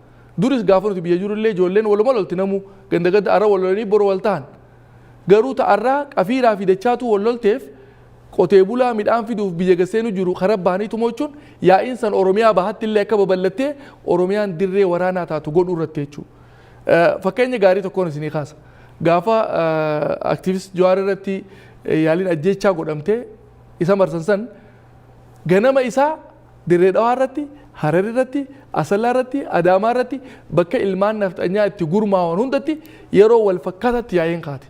Duris gaafa nuti biyya jirullee ijoolleen waluma lolti, namuu ganda ganda arra wal lolanii boru wal tahan. Garuu ta'arraa qafiiraa fi dachaatu wal lolteef, qotee bulaa midhaan fiduuf biyya gaseenu jiru karaa bahanii tumuu jechuun yaa'iin san Oromiyaa bahatti illee akka babal'attee Oromiyaan dirree waraanaa taatu godhuu irratti jechuudha. Fakkeenya gaarii tokkoon isinii kaasa. Gaafa activist Jawaar irratti yaaliin ajjeechaa godhamtee isa marsan san ganama isaa Dirree Dhawaa irratti, Harar irratti, Asallaa irratti, Adaamaa irratti bakka ilmaan nafxanyaa itti gurmaa'an hundatti yeroo wal fakkaataatti yaa'een kaate.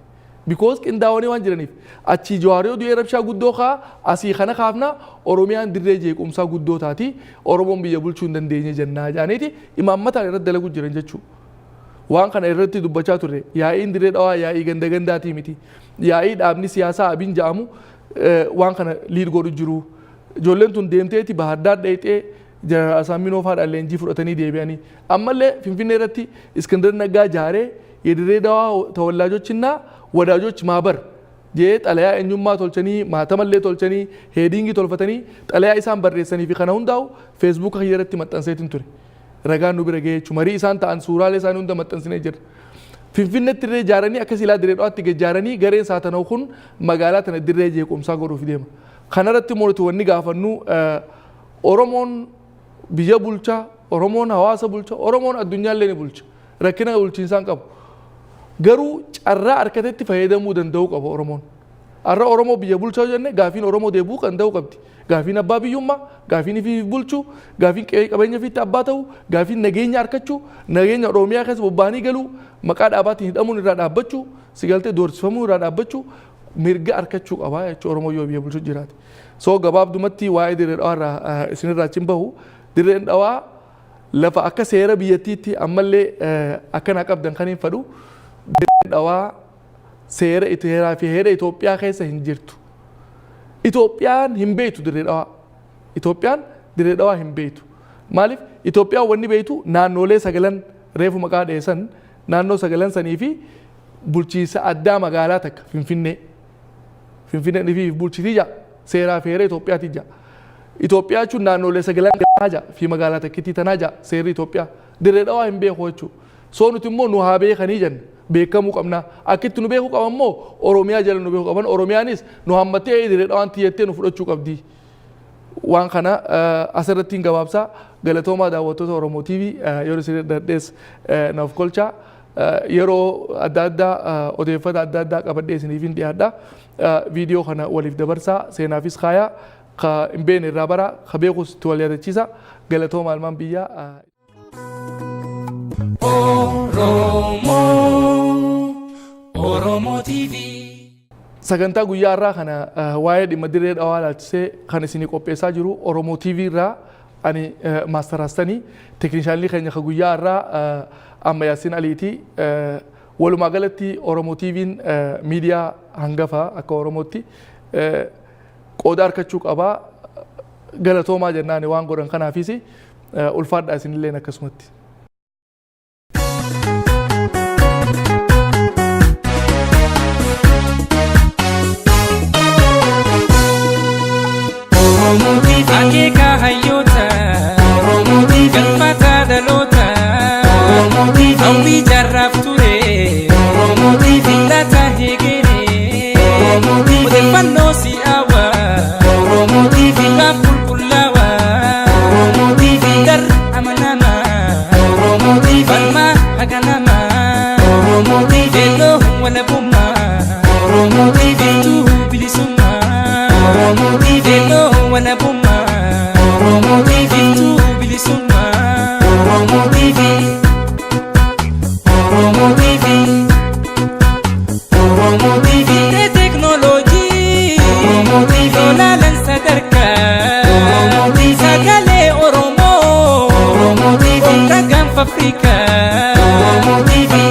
Because qindaa'anii waan jiraniif achii Jawaar yoo du'ee rabshaa guddoo ka'a, asii kana kaafna, Oromiyaan dirree jeequmsaa guddoo taati, Oromoon biyya bulchuu hin dandeenye jennaa jedhaniiti imaammataan irratti dalagu jiran jechuudha. Waan kana irratti dubbachaa turre. Yaa'iin Dirree Dhawaa yaa'ii ganda gandaatii miti. Yaa'ii dhaabni siyaasaa Abin jedhamu waan kana lead godhu jiru. Ijoolleen tun deemteeti Baahirdaar dheeyxee Jeneraal Asaamminoo faadhaan leenjii fudhatanii deebi'anii. Ammallee Finfinnee irratti Iskindir Naggaa jaaree የድሬ ዳዋ ተወላጆችና ወዳጆች ማህበር jee xalayaa eenyummaa tolchanii, maatamallee tolchanii, headingii tolfatanii, xalayaa isaan barreessanii fi kana hundaa'u Facebooka kiyya irratti maxxanseetiin ture. Ragaan nu bira gahee jechuudha. Marii isaan ta'an, suuraalee isaanii hunda maxxansinee jirra. Finfinneetti illee ijaaranii akka silaa Dirree Dhawaatti ijaaranii gareen saatana'u kun magaalaa tana dirree jeequmsaa godhuuf deema. Kanarratti immoo nuti wanni gaafannu, Oromoon biyya bulcha, Oromoon hawaasa bulcha, Oromoon addunyaallee ni bulcha. Rakkina bulchiinsaan qabu. Garuu carraa harkatetti fayyadamuu danda'uu qaba Oromoon. Har'a Oromoo biyya bulchaa jenne, gaafiin Oromoo deebi'uu kan ta'uu qabdi. Gaafiin abbaa biyyummaa, gaafiin ifii bulchuu, gaafiin qabeenya ofiitti abbaa ta'uu, gaafiin nageenya harkachuu, nageenya Oromiyaa keessa bobba'anii galuu, maqaa dhaabaatiin hidhamuun irraa dhaabbachuu, sigaltee doorsifamuu irraa dhaabbachuu, mirga harkachuu qabaa jechuudha Oromoo yoo biyya bulchuu jiraate. So gabaabdumatti waa'ee Dirree Dhawaa irraa isinirraa achi hin bahu. Dirreen Dhawaa lafa akka seera biyyattiitti ammallee akkanaa qabdan kan hin fadhu. Dirreen Dhawaa seera heeraa fi heera Itoophiyaa keessa hin jirtu. Itoophiyaan hin beektu Dirree Dhawaa. Itoophiyaan Dirree Dhawaa hin beektu. Maaliif? Itoophiyaan wanni beektu naannolee sagalan reefu maqaa dheessan, naannoo sagalan sanii fi bulchiinsa addaa magaalaa takka Finfinnee. Finfinneen fi bulchitii jaa seeraa fi heera Itoophiyaati jaa. Itoophiyaa jechuun naannolee sagalan kanaa jaa fi magaalaa takkittii tanaa jaa seerri Itoophiyaa. Dirree Dhawaa hin beeku jechuudha. So nuti immoo nu haa beekanii jenna. Beekamuu qabna. Akkitti nu beekuu qaban immoo Oromiyaa jala nu beekuu qaban. Oromiyaanis nu hammattee Dirree Dhawaan xiyyeettee nu fudhachuu qabdi. Waan kana asirratti hin gabaabsaa. Galatoomaa daawwattoota Oromoo TV, yeroo isin dadhees naaf kolchaa. Yeroo adda addaa odeeffata adda addaa qabadhee isiniif hin dhiyaadha. Viidiyoo kana waliif dabarsaa, seenaafis kaayaa, ka hin beekne irraa bara, ka beekus itti wal yaadachiisa. Galatoomaa ilmaan biyyaa. Oromoo Oromoo TV. Sagantaa guyyaa har'aa kana waa'ee dhimma Dirree Dhawaa ilaalchisee kan isinii qopheessaa jiru Oromoo TV irraa ani Master Hassanii, teeknishaanilii keenya ka guyyaa har'aa amma Yaasiin Aliiti. Walumaa galatti Oromoo TV'n miidiyaa hangafa akka Oromootti qooda harkachuu qabaa. Galatoomaa jennaani waan godhan kanaafis ulfaadhaa isinilleen akkasumatti. Akeeka hayyoota galfata dhaloota hawwii jaarraaf ture, mul'ata heegere, odeeffannoo si'aawaa dhugaaf qulqullaawaa, dar amanamaa, falmaa haga namaa, beelloo walabummaa, biiftuu bilisummaa, beelloo walabummaa, biiftuu bilisummaa. Oromoo TV, Oromoo TV, Oromoo TV. Teeknooloojii lolaalan sadarkaa sagalee Oromoo olka gaanfa Afrikaa,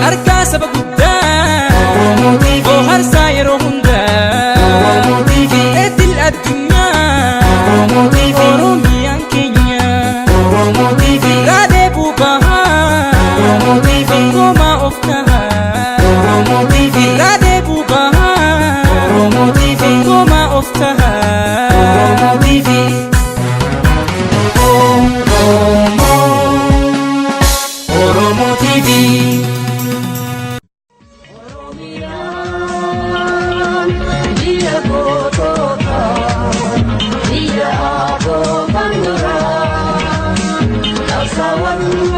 argaa saba guddaa, bohaarsaa yeroo hundaa, idil addunyaa, Oromiyaan keenya raadee buubahaa tokkomaa of tahaa, raadee buubahaa tokkomaa of tahaa. Oromoo Oromoo TV. Oromiyaan biyya gootota, biyya aboo kan duraa, qabsaawwan.